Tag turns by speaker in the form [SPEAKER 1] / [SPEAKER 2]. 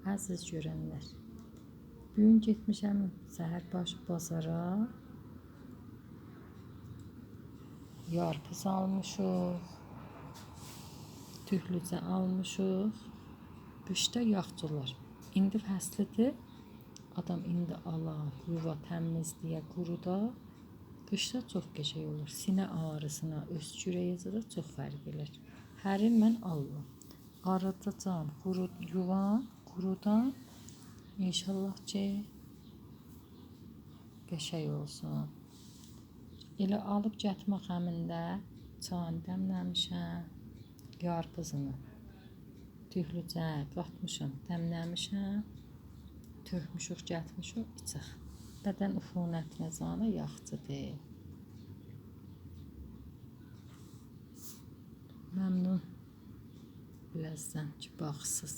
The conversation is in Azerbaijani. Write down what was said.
[SPEAKER 1] Əziz görənlər. Bugün getmişəm səhər başı bazara. Yarpız almışıq. Tühlücə almışıq. Qışda yaxçılar. İndi fəslidir. Adam indi ala, yuva təmizləyə, quruda. Qışda çox qəşəng olur. Sinə ağrısına, öskürəyə də çox fərq elər. Hər il mən alıram. Arıdacam, yuvan, qurudan. İnşallah ki, qəşəng olsun. Elə alıb gətirmək əmində çayını dəmləmişəm, yarpızını tühlücə qatmışam, dəmləmişəm, tökmüşük, gətirmişik, içək. Bədən üfunətinə cana yaxçıdır. Məmnun biləzdən ki, baxsız.